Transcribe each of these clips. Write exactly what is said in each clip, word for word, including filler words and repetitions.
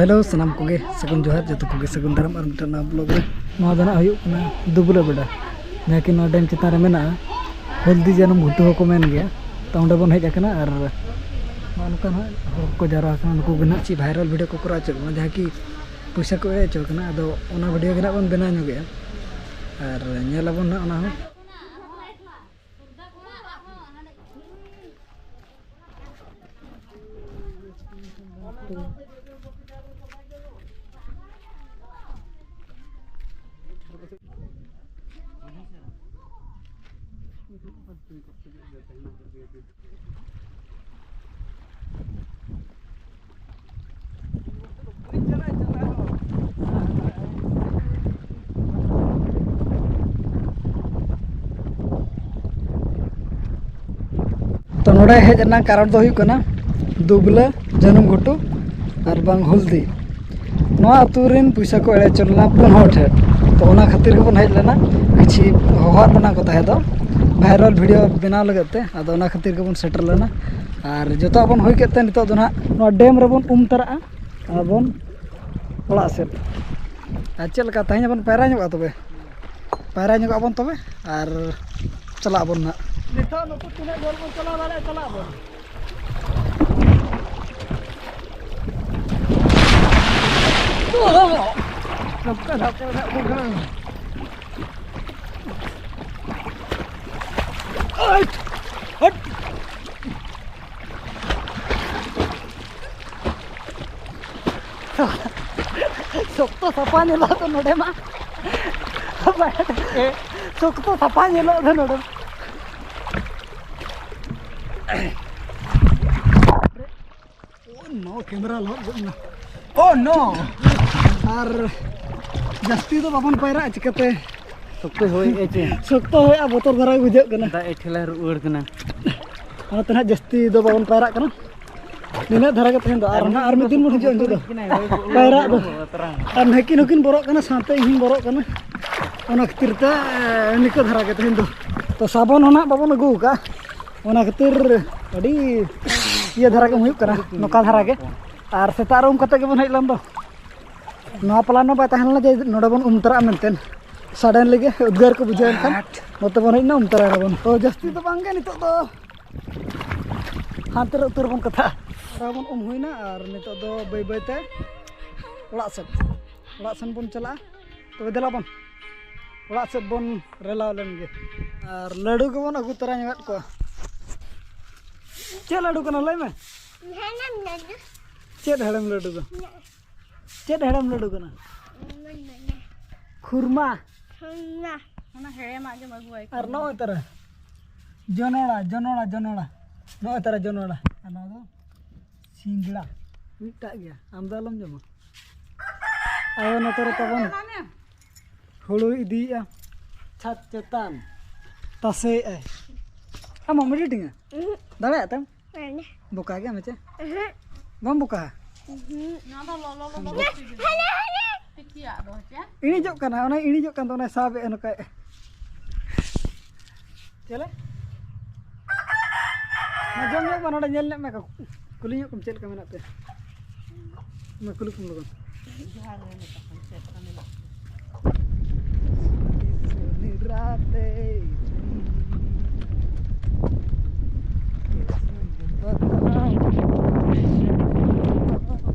Hello, ᱥᱟᱱᱟᱢ ᱠᱚᱜᱮ ᱥᱟᱹᱜᱩᱱ ᱡᱚᱦᱟᱨ, ᱡᱚᱛᱚ ᱠᱚᱜᱮ ᱥᱟᱹᱜᱩᱱ ᱫᱟᱨᱟᱢ ᱟᱨ ᱢᱤᱫᱴᱟᱝ ᱱᱟᱣᱟ ᱵᱞᱚᱜ ᱨᱮ᱾ ᱱᱚᱣᱟ ᱫᱚ ᱱᱟᱜ ᱦᱩᱭᱩᱜ ᱠᱟᱱᱟ ᱫᱩᱵᱽᱞᱟᱹ ᱵᱮᱰᱟ, ᱡᱟᱦᱟᱸ ᱠᱤ ᱱᱚᱣᱟ ᱰᱮᱢ ᱪᱮᱛᱟᱱ ᱨᱮ ᱢᱮᱱᱟᱜᱼᱟ᱾ ᱦᱚᱞᱫᱤ ᱡᱟᱹᱱᱩᱢ ᱜᱷᱩᱴᱩ ᱦᱚᱸᱠᱚ ᱢᱮᱱ ᱜᱮᱭᱟ᱾ ᱛᱚ, ᱚᱸᱰᱮ ᱵᱚᱱ ᱦᱮᱡ ᱟᱠᱟᱱᱟ ᱟᱨ ᱱᱚᱜᱼᱚ ᱱᱚᱝᱠᱟ ᱱᱟᱜ ᱦᱚᱲ ᱠᱚ ᱡᱟᱣᱨᱟ ᱟᱠᱟᱱᱟ᱾ ᱱᱩᱠᱩ ᱜᱮ ᱱᱟᱜ ᱪᱮᱫ ᱵᱷᱟᱭᱨᱟᱞ ᱵᱷᱤᱰᱤᱭᱳ ᱠᱚ ᱠᱚᱨᱟᱣ ᱦᱚᱪᱚᱭᱮᱫ ᱵᱚᱱᱟ, ᱡᱟᱦᱟᱸ ᱠᱤ ᱯᱚᱭᱥᱟ ᱠᱚ ᱮᱲᱮ ᱦᱚᱪᱚ ᱠᱟᱱᱟ᱾ ᱟᱫᱚ ᱚᱱᱟ ᱵᱷᱤᱰᱤᱭᱳ ᱜᱮ ᱱᱟᱜ ᱵᱚᱱ ᱵᱮᱱᱟᱣ ᱧᱚᱜᱮᱜᱼᱟ ᱟᱨ ᱧᱮᱞ ᱟᱵᱚᱱ ᱱᱟᱜ ᱚᱱᱟ ᱦᱚᱸ᱾ ᱛᱚ, ᱱᱚᱰᱮ ᱦᱮᱡ ᱨᱮᱱᱟᱜ ᱠᱟᱨᱚᱱ ᱫᱚ ᱦᱩᱭᱩᱜ ᱠᱟᱱᱟ ᱫᱩᱵᱽᱞᱟᱹ, ᱡᱟᱹᱱᱩᱢ ᱜᱷᱩᱴᱩ ᱟᱨ ᱵᱟᱝ ᱦᱚᱞᱫᱤ᱾ ᱱᱚᱣᱟ ᱟᱹᱛᱩ ᱨᱮᱱ ᱯᱚᱭᱥᱟ ᱠᱚ ᱮᱲᱮ ᱦᱚᱪᱚ ᱞᱮᱱᱟ ᱯᱩᱱ ᱦᱚᱲ ᱴᱷᱮᱱ᱾ ᱛᱚ, ᱚᱱᱟ ᱠᱷᱟᱹᱛᱤᱨ ᱜᱮᱵᱚᱱ ᱦᱮᱡ ᱞᱮᱱᱟ, ᱠᱤᱪᱷᱤ ᱦᱚᱦᱚᱣᱟᱫ ᱵᱚᱱᱟ ᱠᱚ ᱛᱟᱦᱮᱸ ᱫᱚ ᱵᱷᱟᱭᱨᱟᱞ ᱵᱷᱤᱰᱤᱭᱳ ᱵᱮᱱᱟᱣ ᱞᱟᱹᱜᱤᱫ ᱛᱮ᱾ ᱟᱫᱚ ᱚᱱᱟ ᱠᱷᱟᱹᱛᱤᱨ ᱜᱮᱵᱚᱱ ᱥᱮᱴᱮᱨ ᱞᱮᱱᱟ᱾ ᱟᱨ ᱡᱚᱛᱚᱣᱟᱜ ᱵᱚᱱ ᱦᱩᱭ ᱠᱮᱫ ᱛᱮ ᱱᱤᱛᱚᱜ ᱫᱚ ᱱᱟᱦᱟᱜ ᱱᱚᱣᱟ ᱰᱮᱢ ᱨᱮᱵᱚᱱ ᱩᱢ ᱛᱟᱨᱟᱜᱼᱟ ᱟᱨ ᱵᱚᱱ ᱚᱲᱟᱜ ᱥᱮᱫ᱾ ᱟᱨ ᱪᱮᱫ ᱞᱮᱠᱟ, ᱛᱮᱦᱮᱧ ᱵᱚᱱ ᱯᱟᱭᱨᱟ ᱧᱚᱜᱚᱜᱼᱟ? ᱛᱚᱵᱮ ᱯᱟᱭᱨᱟ ᱧᱚᱜᱚᱜ ᱟᱵᱚᱱ ᱛᱚᱵᱮ ᱟᱨ ᱪᱟᱞᱟᱜ ᱟᱵᱚᱱ ᱱᱟᱦᱟᱜ᱾ ᱱᱤᱛᱚᱜ ᱱᱩᱠᱩ ᱛᱤᱱᱟᱹᱜ ᱡᱷᱟᱹᱞ ᱵᱚᱱ ᱪᱟᱞᱟᱣ ᱫᱟᱲᱮᱭᱟᱜᱼᱟ, ᱪᱟᱞᱟᱜ ᱟᱵᱚᱱ᱾ ᱫᱷᱟᱯᱠᱟ ᱫᱷᱟᱯᱠᱟ ᱫᱷᱟᱯᱠᱟ ᱠᱟᱱᱟ᱾ ᱦᱟᱴ! ᱦᱟᱴ! ᱥᱚᱠᱛᱚ ᱥᱟᱯᱷᱟ ᱧᱮᱞᱚᱜ ᱫᱚ ᱱᱚᱰᱮ ᱢᱟ᱾ ᱥᱚᱠᱛᱚ ᱥᱟᱯᱷᱟ ᱧᱮᱞᱚᱜ ᱫᱚ ᱱᱚᱰᱮ ᱢᱟ᱾ ᱳ ᱱᱳ, ᱠᱮᱢᱮᱨᱟ ᱞᱚᱦᱚᱫ ᱜᱚᱫ ᱮᱱᱟ᱾ ᱳ ᱱᱳ! ᱟᱨ ᱡᱟᱹᱥᱛᱤ ᱫᱚ ᱵᱟᱵᱚᱱ ᱯᱟᱭᱨᱟᱜᱼᱟ, ᱪᱤᱠᱟᱹᱛᱮ? ᱥᱚᱠᱛᱚᱭ ᱦᱚᱭᱮᱜᱼᱟ ᱪᱮ? ᱥᱚᱠᱛᱚ ᱦᱚᱭ ᱟᱨ ᱵᱚᱛᱚᱨ ᱫᱷᱟᱨᱟ ᱵᱩᱡᱷᱟᱹᱜ ᱠᱟᱱᱟ᱾ ᱫᱟᱜ ᱮ ᱴᱷᱮᱞᱟ ᱨᱩᱣᱟᱹᱲ ᱠᱟᱱᱟ᱾ ᱚᱱᱟᱛᱮ ᱱᱟᱦᱟᱜ ᱡᱟᱹᱥᱛᱤ ᱫᱚ ᱵᱟᱵᱚᱱ ᱯᱟᱭᱨᱟᱜ ᱠᱟᱱᱟ᱾ ᱱᱤᱱᱟᱹᱜ ᱫᱷᱟᱨᱟ ᱜᱮ ᱛᱮᱦᱮᱧ ᱫᱚ᱾ ᱟᱨ ᱱᱟᱦᱟᱜ ᱟᱨ ᱢᱤᱫ ᱫᱤᱱ ᱵᱚᱱ ᱦᱤᱡᱩᱜᱼᱟ ᱱᱤᱛᱚᱜ ᱫᱚ᱾ ᱯᱟᱭᱨᱟᱜ ᱫᱚ᱾ ᱟᱨ ᱱᱟᱹᱠᱤᱱ ᱦᱚᱸᱠᱤᱱ ᱵᱚᱨᱚᱜ ᱠᱟᱱᱟ, ᱥᱟᱶᱛᱮ ᱤᱧ ᱦᱚᱸᱧ ᱵᱚᱨᱚᱜ ᱠᱟᱱᱟ᱾ ᱚᱱᱟ ᱠᱷᱟᱹᱛᱤᱨ ᱛᱮ, ᱮ, ᱱᱤᱠᱟᱹ ᱫᱷᱟᱨᱟ ᱜᱮ ᱛᱮᱦᱮᱧ ᱫᱚ᱾ ᱛᱚ, ᱥᱟᱵᱚᱱ ᱦᱚᱸ ᱱᱟᱦᱟᱜ ᱵᱟᱵᱚᱱ ᱟᱹᱜᱩ ᱟᱠᱟᱫᱼᱟ᱾ ᱚᱱᱟ ᱠᱷᱟᱹᱛᱤᱨ ᱟᱹᱰᱤ ᱤᱭᱟᱹ ᱫᱷᱟᱨᱟ ᱜᱮ ᱦᱩᱭᱩᱜ ᱠᱟᱱᱟ, ᱱᱚᱝᱠᱟ ᱫᱷᱟᱨᱟ ᱜᱮ᱾ ᱟᱨ ᱥᱮᱛᱟᱜ ᱨᱮ ᱩᱢ ᱠᱟᱛᱮ ᱜᱮᱵᱚᱱ ᱦᱮᱡ ᱞᱮᱱ ᱫᱚ᱾ ᱱᱚᱣᱟ ᱯᱞᱟᱱ ᱦᱚᱸ ᱵᱟᱭ ᱛᱟᱦᱮᱸ ᱞᱮᱱᱟ ᱡᱮ ᱱᱚᱰᱮ ᱵᱚᱱ ᱩᱢ ᱛᱟᱨᱟᱜᱼᱟ ᱢᱮᱱᱛᱮ᱾ ᱥᱟᱰᱮᱱᱞᱤ ᱜᱮ ᱩᱫᱽᱜᱟᱹᱨ ᱠᱚ ᱵᱩᱡᱷᱟᱹᱣ ᱮᱱ ᱠᱷᱟᱱ ᱱᱚᱛᱮ ᱵᱚᱱ ᱦᱮᱡ ᱮᱱᱟ, ᱩᱢ ᱛᱟᱨᱟᱭᱮᱱᱟ ᱵᱚᱱ᱾ ᱛᱚ ᱡᱟᱹᱥᱛᱤ ᱫᱚ ᱵᱟᱝ ᱜᱮ, ᱱᱤᱛᱚᱜ ᱫᱚ ᱦᱟᱱᱛᱮ ᱨᱮ ᱩᱛᱟᱹᱨ ᱵᱚᱱ ᱠᱟᱛᱷᱟᱜᱼᱟ᱾ ᱟᱨ ᱵᱚᱱ ᱩᱢ ᱦᱩᱭᱱᱟ ᱟᱨ ᱱᱤᱛᱚᱜ ᱫᱚ ᱵᱟᱹᱭ ᱵᱟᱹᱭ ᱛᱮ ᱚᱲᱟᱜ ᱥᱮᱫ, ᱚᱲᱟᱜ ᱥᱮᱱ ᱵᱚᱱ ᱪᱟᱞᱟᱜᱼᱟ᱾ ᱛᱚᱵᱮ ᱫᱮᱞᱟ ᱵᱚᱱ ᱚᱲᱟᱜ ᱥᱮᱫ ᱵᱚᱱ ᱨᱮᱞᱟᱣ ᱞᱮᱱ ᱜᱮ᱾ ᱟᱨ ᱞᱟᱹᱰᱩ ᱜᱮᱵᱚᱱ ᱟᱹᱜᱩ ᱛᱚᱨᱟ ᱧᱚᱜᱟᱫ ᱠᱚᱣᱟ᱾ ᱪᱮᱫ ᱞᱟᱹᱰᱩ ᱠᱟᱱᱟ ᱞᱟᱹᱭ ᱢᱮ? ᱦᱮᱲᱮᱢ ᱞᱟᱹᱰᱩ᱾ ᱪᱮᱫ ᱦᱮᱲᱮᱢ ᱞᱟᱹᱰᱩ ᱫᱚ? ᱪᱮᱫ ᱦᱮᱲᱮᱢ ᱞᱟᱹᱰᱩ ᱠᱟᱱᱟ? ᱢᱟᱱᱮ ᱠᱷᱩᱨᱢᱟ᱾ ᱠᱷᱩᱨᱢᱟ᱾ ᱚᱱᱟ ᱦᱮᱲᱮᱢᱟᱜ ᱜᱮᱢ ᱟᱹᱜᱩᱣᱟᱭ ᱟᱨ ᱠᱟᱱᱟ᱾ ᱱᱚᱜᱼᱚᱭ ᱛᱟᱨᱟ ᱡᱚᱱᱚᱲᱟ, ᱡᱚᱱᱚᱲᱟ, ᱡᱚᱱᱚᱲᱟ᱾ ᱱᱚᱜᱼᱚᱭ ᱛᱟᱨᱟ ᱡᱚᱱᱚᱲᱟ᱾ ᱟᱨ ᱱᱚᱣᱟ ᱫᱚ ᱥᱤᱸᱜᱲᱟ᱾ ᱢᱤᱫᱴᱟᱜ ᱜᱮᱭᱟ, ᱟᱢ ᱫᱚ ᱟᱞᱚᱢ ᱡᱚᱢᱟ᱾ ᱟᱭᱳ ᱱᱚᱛᱮ ᱨᱮ ᱛᱟᱵᱚᱱ ᱦᱩᱲᱩᱭ ᱤᱫᱤᱭᱮᱜᱼᱟ ᱪᱷᱟᱫᱽ ᱪᱮᱛᱟᱱ, ᱛᱟᱥᱮᱭᱮᱜᱼᱟᱭ᱾ ᱟᱢ ᱵᱟᱢ ᱮᱰᱤᱴᱤᱝᱟ? ᱩᱦᱩᱸ᱾ ᱫᱟᱲᱮᱭᱟᱜ ᱛᱮᱢ? ᱢᱟᱱᱮ᱾ ᱵᱚᱠᱟ ᱜᱮᱭᱟᱢ ᱦᱮᱸᱪᱮ? ᱩᱦᱩᱸ᱾ ᱵᱟᱢ ᱵᱚᱠᱟᱜᱼᱟ? ᱩᱦᱩᱸ᱾ ᱱᱚᱣᱟ ᱫᱚ ᱞᱚᱞᱚ ᱞᱚᱞᱚ ᱦᱟᱱᱮ, ᱵᱷᱟᱵ ᱛᱮᱜᱮ᱾ ᱦᱟᱱᱮ, ᱦᱟᱱᱮ᱾ ᱛᱤᱠᱤᱭᱟᱜ ᱫᱚ ᱦᱮᱸᱪᱮ? ᱤᱬᱤᱡᱚᱜ ᱠᱟᱱᱟ, ᱚᱱᱟ ᱤᱬᱤᱡᱚᱜ ᱠᱟᱱ ᱫᱚ, ᱚᱱᱟ ᱥᱟᱵ ᱮᱫ ᱱᱚᱝᱠᱟᱭ᱾ ᱪᱮᱞᱮ? ᱢᱟ ᱡᱚᱢ ᱧᱚᱜ ᱢᱟ, ᱱᱚᱰᱮ ᱧᱮᱞ ᱧᱚᱜ ᱢᱮ, ᱠᱩᱞᱤ ᱧᱚᱜ ᱠᱚᱢ ᱪᱮᱫ ᱞᱮᱠᱟ ᱢᱮᱱᱟᱜ ᱯᱮᱭᱟ? ᱢᱟ ᱠᱩᱞᱤ ᱠᱚᱢ ᱞᱚᱜᱚᱱ᱾ ᱡᱚᱦᱟᱨ ᱜᱮ ᱢᱮᱛᱟ ᱠᱚᱢ, ᱪᱮᱫ ᱞᱮᱠᱟ ᱢᱮᱱᱟᱜ ᱯᱮᱭᱟ?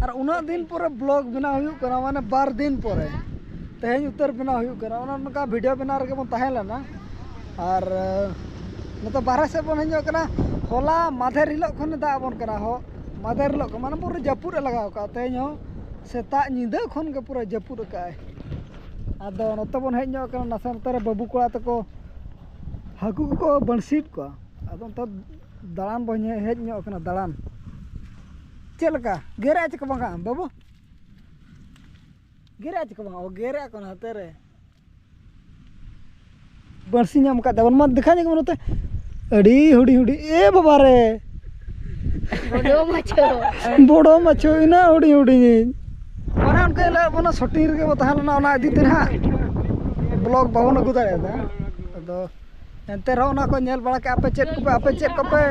ᱟᱨ ᱩᱱᱟᱹᱜ ᱫᱤᱱ ᱯᱚᱨᱮ ᱵᱞᱚᱜ ᱵᱮᱱᱟᱣ ᱦᱩᱭᱩᱜ ᱠᱟᱱᱟ, ᱢᱟᱱᱮ ᱵᱟᱨ ᱫᱤᱱ ᱯᱚᱨᱮ ᱛᱮᱦᱮᱧ ᱩᱛᱟᱹᱨ ᱵᱮᱱᱟᱣ ᱦᱩᱭᱩᱜ ᱠᱟᱱᱟ᱾ ᱚᱱᱮ ᱱᱚᱝᱠᱟ ᱵᱷᱤᱰᱤᱭᱳ ᱵᱮᱱᱟᱣ ᱨᱮᱜᱮ ᱵᱚᱱ ᱛᱟᱦᱮᱸ ᱞᱮᱱᱟ᱾ ᱟᱨ ᱱᱤᱛᱚᱜ ᱵᱟᱨᱦᱮ ᱥᱮᱫ ᱵᱚᱱ ᱦᱮᱡ ᱧᱚᱜ ᱠᱟᱱᱟ᱾ ᱦᱚᱞᱟ ᱢᱟᱫᱷᱮᱨ ᱦᱤᱞᱳᱜ ᱠᱷᱚᱱᱮ ᱫᱟᱜ ᱟᱵᱚᱱ ᱠᱟᱱᱟ᱾ ᱦᱚ-, ᱢᱟᱫᱷᱮᱨ ᱦᱤᱞᱳᱜ ᱠᱷᱚᱱ ᱢᱟᱱᱮ ᱯᱩᱨᱟᱹ ᱡᱟᱹᱯᱩᱫ ᱮ ᱞᱟᱜᱟᱣ ᱠᱟᱜᱼᱟ᱾ ᱛᱮᱦᱮᱧ ᱦᱚᱸ ᱥᱮᱛᱟᱜ ᱧᱤᱫᱟᱹ ᱠᱷᱚᱱ ᱜᱮ ᱯᱩᱨᱟᱹ ᱡᱟᱹᱯᱩᱫ ᱟᱠᱟᱜᱼᱟᱭ᱾ ᱟᱫᱚ ᱱᱚᱛᱮ ᱵᱚᱱ ᱦᱮᱡ ᱧᱚᱜ ᱠᱟᱱᱟ, ᱱᱟᱥᱮ ᱱᱚᱛᱮ ᱨᱮ ᱵᱟᱹᱵᱩ ᱠᱚᱲᱟ ᱛᱟᱠᱚ ᱦᱟᱹᱠᱩ ᱠᱚᱠᱚ ᱵᱟᱹᱬᱥᱤᱭᱮᱫ ᱠᱚᱣᱟ᱾ ᱟᱫᱚ ᱱᱚᱛᱮ ᱫᱟᱬᱟᱱ ᱵᱚᱱ ᱦᱮᱡ ᱧᱚᱜ ᱠᱟᱱᱟ, ᱫᱟᱬᱟᱱ᱾ ᱪᱮᱫ ᱞᱮᱠᱟ? ᱜᱮᱨᱮᱫ ᱪᱮ ᱠᱚ ᱵᱟᱝᱟ ᱵᱟᱹᱵᱩ? ᱜᱮᱨᱮᱫ ᱪᱮ ᱠᱚ ᱵᱟᱝᱟ? ᱚ, ᱜᱮᱨᱮᱫ ᱠᱚ ᱱᱚᱛᱮ ᱨᱮ᱾ ᱵᱟᱹᱬᱥᱤ ᱧᱟᱢ ᱟᱠᱟᱫ ᱛᱟᱵᱚᱱ ᱢᱟ, ᱫᱮᱠᱷᱟ ᱧᱚᱜ ᱱᱚᱛᱮ᱾ ᱟᱹᱰᱤ ᱦᱩᱰᱤᱧ ᱦᱩᱰᱤᱧ, ᱮ ᱵᱟᱵᱟ ᱨᱮ᱾ ᱵᱚᱰᱚ ᱢᱟᱪᱷᱟ᱾ ᱵᱚᱰᱚ ᱢᱟᱪᱷᱟ, ᱤᱱᱟᱹ ᱦᱩᱰᱤᱧ ᱦᱩᱰᱤᱧ᱾ ᱚᱱᱮ ᱚᱱᱠᱟ ᱞᱟᱹᱭ ᱵᱚᱱᱟ, ᱥᱩᱴᱤᱝ ᱨᱮᱜᱮ ᱵᱚ ᱛᱟᱦᱮᱸ ᱞᱮᱱᱟ, ᱚᱱᱟ ᱤᱫᱤ ᱛᱮ ᱱᱟᱦᱟᱜ ᱵᱞᱚᱜ ᱵᱟᱵᱚᱱ ᱟᱹᱜᱩ ᱫᱟᱲᱮᱭᱟᱫᱟ᱾ ᱟᱫᱚ ᱮᱱᱛᱮ ᱨᱮᱦᱚᱸ ᱚᱱᱟ ᱠᱚ ᱧᱮᱞ ᱵᱟᱲᱟ ᱠᱮᱫ ᱟᱯᱮ, ᱪᱮᱫ ᱠᱚᱯᱮ, ᱟᱯᱮ ᱪᱮᱫ ᱠᱚᱯᱮ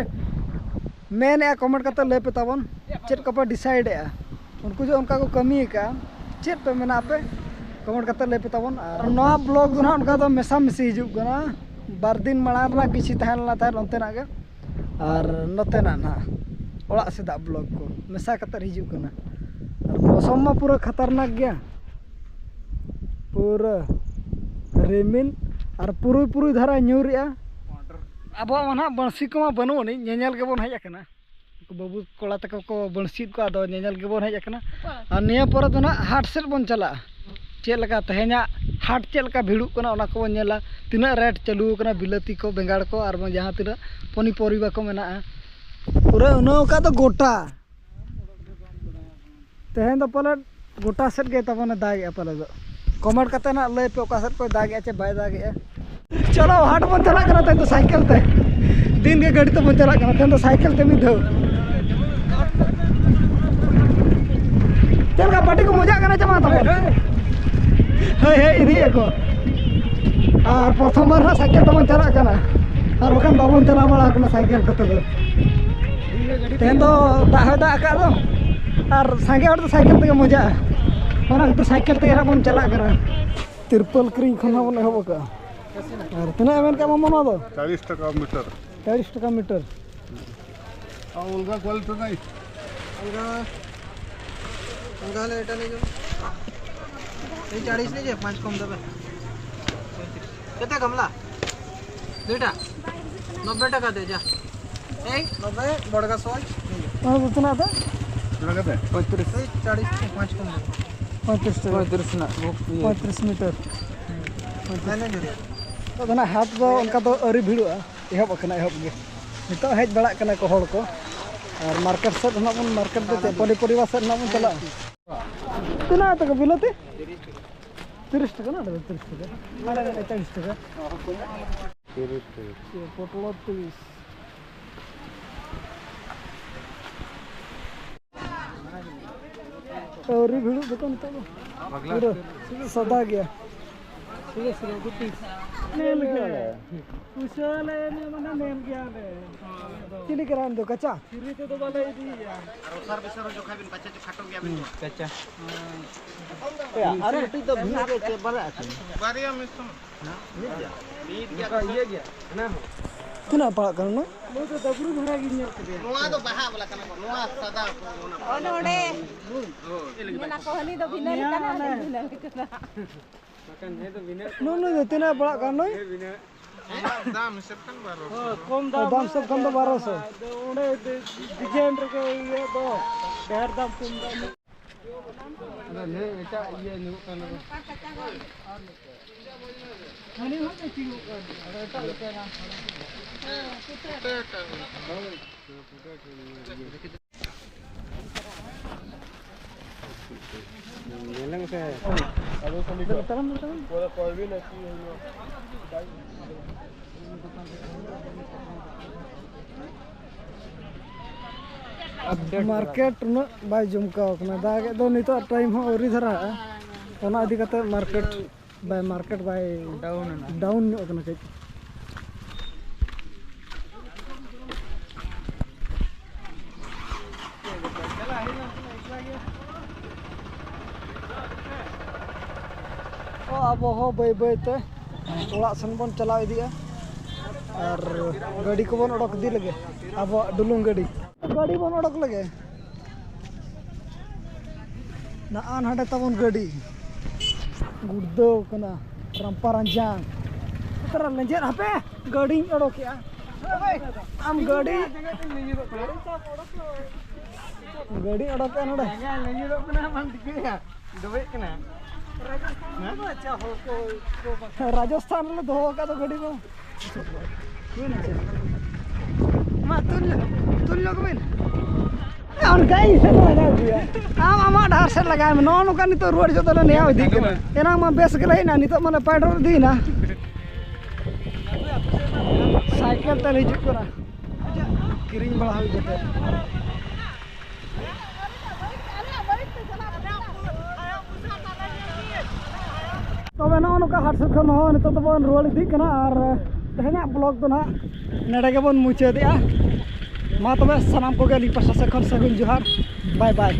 ᱢᱮᱱᱮᱫᱼᱟ, ᱠᱚᱢᱮᱱᱴ ᱠᱟᱛᱮ ᱞᱟᱹᱭ ᱯᱮ ᱛᱟᱵᱚᱱ, ᱪᱮᱫ ᱠᱚᱯᱮ ᱰᱤᱥᱟᱭᱤᱰ ᱮᱫᱼᱟ? ᱩᱱᱠᱩ ᱡᱮ ᱚᱱᱠᱟ ᱠᱚ ᱠᱟᱹᱢᱤ ᱟᱠᱟᱫᱼᱟ, ᱪᱮᱫ ᱯᱮ ᱢᱮᱱᱟ ᱟᱯᱮ? ᱠᱚᱢᱮᱱᱴ ᱠᱟᱛᱮ ᱞᱟᱹᱭ ᱯᱮ ᱛᱟᱵᱚᱱ᱾ ᱟᱨ ᱱᱚᱣᱟ ᱵᱞᱚᱜ ᱫᱚ ᱱᱟᱦᱟᱜ ᱚᱱᱠᱟ ᱫᱚ ᱢᱮᱥᱟᱢᱤᱥᱤ ᱦᱤᱡᱩᱜ ᱠᱟᱱᱟ᱾ ᱵᱟᱨ ᱫᱤᱱ ᱢᱟᱲᱟᱝ ᱨᱮᱱᱟᱜ ᱠᱤᱪᱷᱤ ᱛᱟᱦᱮᱸ ᱞᱮᱱᱟ ᱛᱟᱦᱮᱸᱫ ᱚᱱᱛᱮᱱᱟᱜ ᱜᱮ, ᱟᱨ ᱱᱚᱛᱮᱱᱟᱜ ᱱᱟᱦᱟᱜ ᱚᱲᱟᱜ ᱥᱮᱫᱟᱜ ᱵᱞᱚᱜ ᱠᱚ ᱢᱮᱥᱟ ᱠᱟᱛᱮ ᱦᱤᱡᱩᱜ ᱠᱟᱱᱟ᱾ ᱟᱨ ᱢᱳᱥᱚᱢ ᱢᱟ ᱯᱩᱨᱟᱹ ᱠᱷᱟᱛᱟᱨᱱᱟᱠ ᱜᱮᱭᱟ, ᱯᱩᱨᱟᱹ ᱨᱤᱢᱤᱞ ᱟᱨ ᱯᱩᱨᱩᱭ ᱯᱩᱨᱩᱭ ᱫᱷᱟᱨᱟᱭ ᱧᱩᱨᱮᱜᱼᱟ᱾ ᱟᱵᱚᱣᱟᱜ ᱢᱟ ᱱᱟᱦᱟᱜ ᱵᱟᱹᱬᱥᱤ ᱠᱚᱢᱟ ᱵᱟᱹᱱᱩᱜ ᱟᱹᱱᱤᱡ, ᱧᱮᱧᱮᱞ ᱜᱮᱵᱚᱱ ᱦᱮᱡ ᱟᱠᱟᱱᱟ᱾ ᱩᱱᱠᱩ ᱵᱟᱹᱵᱩ ᱠᱚᱲᱟ ᱛᱟᱠᱚ ᱠᱚ ᱵᱟᱹᱬᱥᱤᱭᱮᱫ ᱠᱚᱣᱟ, ᱟᱫᱚ ᱧᱮᱧᱮᱞ ᱜᱮᱵᱚᱱ ᱦᱮᱡ ᱟᱠᱟᱱᱟ᱾ ᱟᱨ ᱱᱤᱭᱟᱹ ᱯᱚᱨᱮ ᱫᱚ ᱱᱟᱦᱟᱜ ᱦᱟᱴ ᱥᱮᱫ ᱵᱚᱱ ᱪᱟᱞᱟᱜᱼᱟ᱾ ᱪᱮᱫ ᱞᱮᱠᱟ ᱛᱮᱦᱮᱧᱟᱜ ᱦᱟᱴ ᱪᱮᱫ ᱞᱮᱠᱟ ᱵᱷᱤᱲᱚᱜ ᱠᱟᱱᱟ, ᱚᱱᱟ ᱠᱚᱵᱚᱱ ᱧᱮᱞᱟ᱾ ᱛᱤᱱᱟᱹᱜ ᱨᱮᱴ ᱪᱟᱹᱞᱩ ᱟᱠᱟᱱᱟ ᱵᱤᱞᱟᱹᱛᱤ ᱠᱚ, ᱵᱮᱸᱜᱟᱲ ᱠᱚ, ᱟᱨ ᱵᱟᱝ ᱡᱟᱦᱟᱸ ᱛᱤᱱᱟᱹᱜ ᱯᱚᱱᱤᱯᱚᱨᱤᱵᱟ ᱠᱚ ᱢᱮᱱᱟᱜᱼᱟ, ᱯᱩᱨᱟᱹ ᱩᱱᱟᱹᱣ ᱟᱠᱟᱫ ᱫᱚ ᱜᱚᱴᱟ᱾ ᱛᱮᱦᱮᱧ ᱫᱚ ᱯᱟᱞᱮᱫ ᱜᱚᱴᱟ ᱥᱮᱫ ᱜᱮ ᱛᱟᱵᱚᱱᱮ ᱫᱟᱜᱮᱜᱼᱟ ᱯᱟᱞᱮ ᱫᱚ᱾ ᱠᱚᱢᱮᱱᱴ ᱠᱟᱛᱮ ᱱᱟᱜ ᱞᱟᱹᱭ ᱯᱮ, ᱚᱠᱟ ᱥᱮᱫ ᱠᱚᱭ ᱫᱟᱜᱮᱜᱼᱟ ᱪᱮ ᱵᱟᱭ ᱫᱟᱜᱮᱜᱼᱟ᱾ ᱪᱚᱞᱚ, ᱦᱟᱴ ᱵᱚᱱ ᱪᱟᱞᱟᱜ ᱠᱟᱱᱟ ᱛᱮᱦᱮᱧ ᱫᱚ ᱥᱟᱭᱠᱮᱞ ᱛᱮ᱾ ᱫᱤᱱ ᱜᱮ ᱜᱟᱹᱰᱤ ᱛᱮᱵᱚᱱ ᱪᱟᱞᱟᱜ ᱠᱟᱱᱟ, ᱛᱮᱦᱮᱧ ᱫᱚ ᱥᱟᱭᱠᱮᱞ ᱛᱮ ᱢᱤᱫ ᱫᱷᱟᱣ᱾ ᱪᱮᱫ ᱞᱮᱠᱟ ᱯᱟᱹᱴᱤ ᱠᱚ ᱢᱚᱡᱟᱜ ᱠᱟᱱᱟ ᱪᱮ ᱵᱟᱝ ᱛᱟᱵᱚᱱ? ᱦᱳᱭ, ᱦᱳᱭ, ᱤᱫᱤᱭᱮᱫ ᱠᱚ᱾ ᱟᱨ ᱯᱨᱚᱛᱷᱚᱢ ᱵᱟᱨ ᱦᱟᱸᱜ ᱥᱟᱭᱠᱮᱞ ᱛᱮᱵᱚᱱ ᱪᱟᱞᱟᱜ ᱠᱟᱱᱟ, ᱟᱨ ᱵᱟᱠᱷᱟᱱ ᱵᱟᱵᱚᱱ ᱪᱟᱞᱟᱣ ᱵᱟᱲᱟ ᱟᱠᱟᱱᱟ ᱥᱟᱭᱠᱮᱞ ᱠᱚᱛᱮ ᱫᱚ᱾ ᱛᱮᱦᱮᱧ ᱫᱚ ᱫᱟᱜ ᱦᱚᱸᱭ ᱫᱟᱜ ᱟᱠᱟᱫ ᱫᱚ, ᱟᱨ ᱥᱟᱸᱜᱮ ᱦᱚᱲ ᱫᱚ ᱥᱟᱭᱠᱮᱞ ᱛᱮᱜᱮ ᱢᱚᱡᱟᱜᱼᱟ᱾ ᱚᱱᱟ ᱠᱷᱟᱹᱛᱤᱨ ᱥᱟᱭᱠᱮᱞ ᱛᱮᱜᱮ ᱦᱟᱸᱜ ᱵᱚᱱ ᱪᱟᱞᱟᱜ ᱠᱟᱱᱟ᱾ ᱛᱤᱨᱯᱚᱞ ᱠᱤᱨᱤᱧ ᱠᱷᱚᱱ ᱦᱚᱸ ᱵᱚᱱ ᱮᱦᱚᱵ ᱟᱠᱟᱫᱼᱟ᱾ ᱟᱨ ᱛᱤᱱᱟᱹᱜ ᱮᱢ ᱢᱮᱱ ᱠᱮᱫ ᱢᱟᱢᱟ ᱱᱚᱣᱟ ᱫᱚ? ᱪᱟᱞᱤᱥ ᱴᱟᱠᱟ ᱢᱤᱴᱟᱨ᱾ ᱪᱟᱞᱤᱥ ᱴᱟᱠᱟ ᱢᱤᱴᱟᱨ᱾ और अलगा क्वालिटी नहीं। अलगा, अलगा ले, एटा ले जाओ। ये चालीस नहीं जे, पाँच कम देबे। कितना कमला? दुईटा? नब्बे टका दे जा। এই নব্বই, বড়গা সই। ᱚᱱᱟ ᱫᱚ ᱛᱤᱱᱟᱹᱜ ᱫᱚ? ᱪᱮᱫ ᱞᱮᱠᱟᱛᱮ? ᱯᱚᱸᱭᱛᱨᱤᱥ᱾ এই চালিশ, পাঁচ কম দেবো। ᱯᱚᱸᱭᱛᱨᱤᱥ ᱴᱟᱠᱟ᱾ ᱯᱚᱸᱭᱛᱨᱤᱥ ᱨᱮᱱᱟᱜ ᱵᱩᱠ ᱤᱭᱟᱹ᱾ ᱯᱚᱸᱭᱛᱨᱤᱥ ᱢᱤᱴᱟᱨ᱾ ᱯᱚᱸᱭᱛᱨᱤᱥ᱾ ᱢᱟᱱᱮ ᱡᱩᱫᱤ ᱟᱫᱚ ᱱᱟᱜ ᱦᱟᱴ ᱫᱚ ᱚᱱᱠᱟ ᱫᱚ ᱟᱹᱣᱨᱤ ᱵᱷᱤᱲᱚᱜᱼᱟ, ᱮᱦᱚᱵ ᱟᱠᱟᱱᱟ, ᱮᱦᱚᱵ ᱜᱮ᱾ ᱱᱤᱛᱚᱜ ᱦᱮᱡ ᱵᱟᱲᱟᱜ ᱠᱟᱱᱟ ᱠᱚ ᱦᱚᱲ ᱠᱚ᱾ ᱟᱨ ᱢᱟᱨᱠᱮᱴ ᱥᱮᱫ ᱦᱚᱸ ᱱᱟᱜ ᱵᱚᱱ, ᱢᱟᱨᱠᱮᱴ ᱫᱚ ᱪᱮᱫ, ᱯᱚᱱᱤᱯᱚᱨᱤᱵᱟ ᱥᱮᱫ ᱱᱟᱜ ᱵᱚᱱ ᱪᱟᱞᱟᱜᱼᱟ᱾ ᱛᱤᱱᱟᱹᱜ ᱛᱟᱠᱚ ᱵᱤᱞᱟᱹᱛᱤ? ᱛᱤᱨᱤᱥ ᱴᱟᱠᱟ ᱱᱟᱰᱮ ᱫᱚ, ᱛᱤᱨᱤᱥ ᱴᱟᱠᱟ᱾ ᱱᱟᱰᱮ ᱫᱚ ᱪᱟᱞᱤᱥ ᱴᱟᱠᱟ᱾ ᱯᱚᱴᱚᱞ ᱛᱤᱨᱤᱥ᱾ ᱟᱹᱣᱨᱤ ᱵᱷᱤᱲᱚᱜ ᱫᱚᱠᱚ ᱱᱤᱛᱚᱜ ᱫᱚ᱾ ᱯᱩᱨᱟᱹ ᱥᱩᱫᱷᱩ ᱥᱟᱫᱟ ᱜᱮᱭᱟ᱾ ᱥᱩᱫᱷᱩ ᱥᱩᱫᱷᱩ ᱜᱩᱴᱤ᱾ ᱧᱮᱞ ᱜᱮ᱾ ᱯᱩᱭᱥᱟᱹ ᱞᱮ ᱮᱢᱟ, ᱢᱟᱱᱮ ᱧᱮᱞ ᱜᱮᱭᱟᱞᱮ᱾ ᱪᱤᱞᱤ ᱠᱟᱱᱟ ᱟᱢ ᱫᱚ, ᱠᱟᱪᱟ? ᱯᱷᱨᱤ ᱛᱮᱫᱚ ᱵᱟᱞᱮ ᱤᱫᱤᱭᱮᱭᱟ᱾ ᱟᱨ ᱚᱥᱟᱨ ᱵᱤᱥᱟᱨ ᱦᱚᱸ ᱡᱚᱠᱷᱟᱡ ᱵᱤᱱ ᱯᱟᱪᱮ ᱪᱚ ᱠᱷᱟᱴᱚ ᱜᱮᱭᱟ ᱵᱤᱱ᱾ ᱠᱟᱪᱟ᱾ ᱟᱨ ᱢᱤᱫᱴᱤᱡ ᱫᱚ ᱵᱷᱤᱱᱟᱹ ᱜᱮ ᱪᱮᱫ ᱵᱟᱞᱮ ᱟᱹᱠᱷᱨᱤᱧᱟ? ᱵᱟᱨᱭᱟ ᱢᱤᱥᱚᱱ᱾ ᱢᱤᱫ ᱜᱮᱭᱟ᱾ ᱤᱭᱟᱹ ᱜᱮᱭᱟ, ᱦᱟᱱᱟ ᱦᱚᱸ᱾ ᱛᱤᱱᱟᱹᱜ ᱯᱟᱲᱟᱜ ᱠᱟᱱᱟ ᱱᱚᱣᱟ? ᱱᱚᱣᱟ ᱫᱚ ᱰᱟᱵᱨᱩ ᱵᱷᱟᱲᱟ ᱜᱤᱧ ᱧᱮᱞ ᱠᱮᱫᱮᱭᱟ᱾ ᱱᱚᱣᱟ ᱫᱚ ᱵᱟᱦᱟ ᱵᱟᱞᱟ ᱠᱟᱱᱟ ᱠᱚ, ᱱᱚᱣᱟ ᱥᱟᱫᱟ ᱠᱚ, ᱚᱱᱟ ᱚᱱᱮ ᱚᱸᱰᱮ᱾ ᱦᱳᱭ᱾ ᱢᱮᱱᱟ ᱠᱚ ᱦᱟᱹᱱᱤ ᱫᱚ ᱵᱷᱤᱱᱟᱹ ᱜᱮ ᱠᱟᱱᱟ, ᱦᱟᱹᱱᱤ ᱫᱚ ᱵᱷᱤᱱᱟᱹ ᱜᱮ ᱠᱟᱱᱟ᱾ ᱱᱩᱱᱩ ᱫᱚ ᱛᱤᱱᱟᱹᱜ ᱯᱟᱲᱟᱜ ᱠᱟᱱ ᱱᱩᱭ? ᱫᱟᱢ ᱦᱤᱥᱟᱹᱵ ᱠᱷᱟᱱ ᱵᱟᱨᱚᱥᱚ᱾ ᱦᱳᱭ, ᱠᱚᱢ ᱫᱟᱢ ᱫᱟᱢ ᱦᱤᱥᱟᱹᱵ ᱠᱷᱟᱱ ᱫᱚ ᱵᱟᱨᱚᱥᱚ᱾ ᱟᱫᱚ ᱚᱸᱰᱮ ᱰᱤᱡᱟᱭᱤᱱ ᱨᱮᱜᱮ ᱤᱭᱟᱹ ᱫᱚ ᱰᱷᱮᱨ ᱫᱟᱢ ᱠᱚᱢ ᱫᱟᱢ᱾ ᱟᱫᱚ ᱞᱟᱹᱭ ᱮᱴᱟᱜ ᱤᱭᱟᱹ ᱧᱟᱢᱚᱜ ᱠᱟᱱᱟ᱾ ᱦᱟᱹᱱᱤ ᱦᱚᱸ ᱢᱮᱪᱤᱝᱚᱜ ᱠᱟᱱ ᱜᱮᱭᱟ᱾ ᱟᱫᱚ ᱮᱴᱟᱜ ᱞᱮᱠᱟ ᱧᱟᱢ ᱠᱟᱱᱟ᱾ ᱧᱮᱞ ᱢᱮᱥᱮ᱾ ᱢᱟᱨᱠᱮᱴ ᱩᱱᱟᱹᱜ ᱵᱟᱭ ᱡᱚᱢᱠᱟᱣ ᱠᱟᱱᱟ, ᱫᱟᱜᱮᱫ ᱫᱚ ᱱᱤᱛᱚᱜ ᱴᱟᱭᱤᱢ ᱦᱚᱸ ᱟᱹᱣᱨᱤ ᱫᱷᱟᱨᱟᱜᱼᱟ, ᱚᱱᱟ ᱤᱫᱤ ᱠᱟᱛᱮ ᱢᱟᱨᱠᱮᱴ ᱵᱟᱭ, ᱢᱟᱨᱠᱮᱴ ᱵᱟᱭ ᱰᱟᱣᱩᱱ ᱮᱱᱟ᱾ ᱰᱟᱣᱩᱱ ᱧᱚᱜ ᱠᱟᱱᱟ ᱠᱟᱹᱡ᱾ ᱛᱚ ᱟᱵᱚ ᱦᱚᱸ ᱵᱟᱹᱭ ᱵᱟᱹᱭ ᱛᱮ ᱚᱲᱟᱜ ᱥᱮᱱ ᱵᱚᱱ ᱪᱟᱞᱟᱣ ᱤᱫᱤᱜᱼᱟ ᱟᱨ ᱜᱟᱹᱰᱤ ᱠᱚᱵᱚᱱ ᱚᱰᱚᱠ ᱤᱫᱤ ᱞᱮᱜᱮ, ᱟᱵᱚᱣᱟᱜ ᱰᱩᱞᱩᱝ ᱜᱟᱹᱰᱤ᱾ ᱜᱟᱹᱰᱤ ᱵᱚᱱ ᱚᱰᱚᱠ ᱞᱮᱜᱮ᱾ ᱱᱟᱜᱼᱟ ᱱᱟᱰᱮ ᱛᱟᱵᱚᱱ ᱜᱟᱹᱰᱤ ᱜᱩᱲᱫᱟᱹᱣ ᱠᱟᱱᱟ, ᱨᱟᱢᱯᱟ ᱨᱟᱱᱡᱟᱝ᱾ ᱛᱟᱨᱟ ᱞᱮᱸᱡᱮᱫ ᱦᱟᱯᱮ, ᱜᱟᱹᱰᱤᱧ ᱚᱰᱚᱠᱮᱜᱼᱟ᱾ ᱟᱢ ᱜᱟᱹᱰᱤ, ᱜᱟᱹᱰᱤ ᱚᱰᱚᱠᱮᱜᱼᱟ ᱱᱚᱰᱮ᱾ ᱡᱟᱸᱜᱟ ᱞᱮᱸᱡᱮᱫᱚᱜ ᱠᱟᱱᱟ, ᱵᱟᱢ ᱴᱷᱤᱠᱟᱹᱭᱟ, ᱰᱚᱵᱮᱜ ᱠᱟᱱᱟ᱾ ᱨᱟᱡᱚᱥᱛᱷᱟᱱ ᱨᱮᱞᱮ ᱫᱚᱦᱚ ᱟᱠᱟᱫ ᱫᱚ ᱜᱟᱹᱰᱤ ᱫᱚ᱾ ᱢᱟ ᱛᱩᱞ ᱧᱚᱜ, ᱛᱩᱞ ᱧᱚᱜ ᱵᱤᱱ᱾ ᱚᱱᱠᱟ ᱤᱧ ᱥᱮᱫ ᱞᱟᱜᱟᱣ ᱤᱫᱤᱭᱟ᱾ ᱟᱢ ᱟᱢᱟᱜ ᱰᱟᱦᱟᱨ ᱥᱮᱫ ᱞᱟᱜᱟᱣ ᱢᱮ᱾ ᱱᱚᱜᱼᱚ ᱱᱚᱝᱠᱟ ᱱᱤᱛᱚᱜ ᱨᱩᱣᱟᱹᱲ ᱦᱤᱡᱩᱜ ᱫᱚᱞᱮ ᱱᱮᱭᱟᱣ ᱤᱫᱤᱜ ᱠᱟᱱᱟ᱾ ᱮᱱᱟᱝ ᱢᱟ ᱵᱮᱥ ᱜᱮᱞᱮ ᱦᱮᱡ ᱮᱱᱟ, ᱱᱤᱛᱚᱜ ᱢᱟᱞᱮ ᱯᱟᱭᱰᱚᱨ ᱤᱫᱤᱭᱮᱱᱟ᱾ ᱥᱟᱭᱠᱮᱞ ᱛᱮᱞᱮ ᱦᱤᱡᱩᱜ ᱠᱟᱱᱟ᱾ ᱠᱤᱨᱤᱧ ᱵᱟᱲᱟ ᱦᱩᱭ ᱠᱟᱛᱮ᱾ ᱛᱚ ᱛᱚᱵᱮ ᱱᱚᱜᱼᱚ ᱱᱚᱝᱠᱟ ᱦᱟᱴ ᱥᱮᱫ ᱠᱷᱚᱱ ᱦᱚᱸ ᱱᱤᱛᱚᱜ ᱫᱚᱵᱚᱱ ᱨᱩᱣᱟᱹᱲ ᱤᱫᱤᱜ ᱠᱟᱱᱟ ᱟᱨ ᱛᱮᱦᱮᱧᱟᱜ ᱵᱞᱚᱜ ᱫᱚ ᱱᱟᱦᱟᱜ ᱱᱚᱰᱮ ᱜᱮᱵᱚᱱ ᱢᱩᱪᱟᱹᱫᱮᱜᱼᱟ᱾ ᱢᱟ ᱛᱚᱵᱮ ᱥᱟᱱᱟᱢ ᱠᱚᱜᱮ ᱟᱹᱞᱤᱧ ᱯᱟᱦᱴᱟ ᱥᱮᱫ ᱠᱷᱚᱱ ᱥᱟᱹᱜᱩᱱ ᱡᱚᱦᱟᱨ, ᱵᱟᱭ ᱵᱟᱭ᱾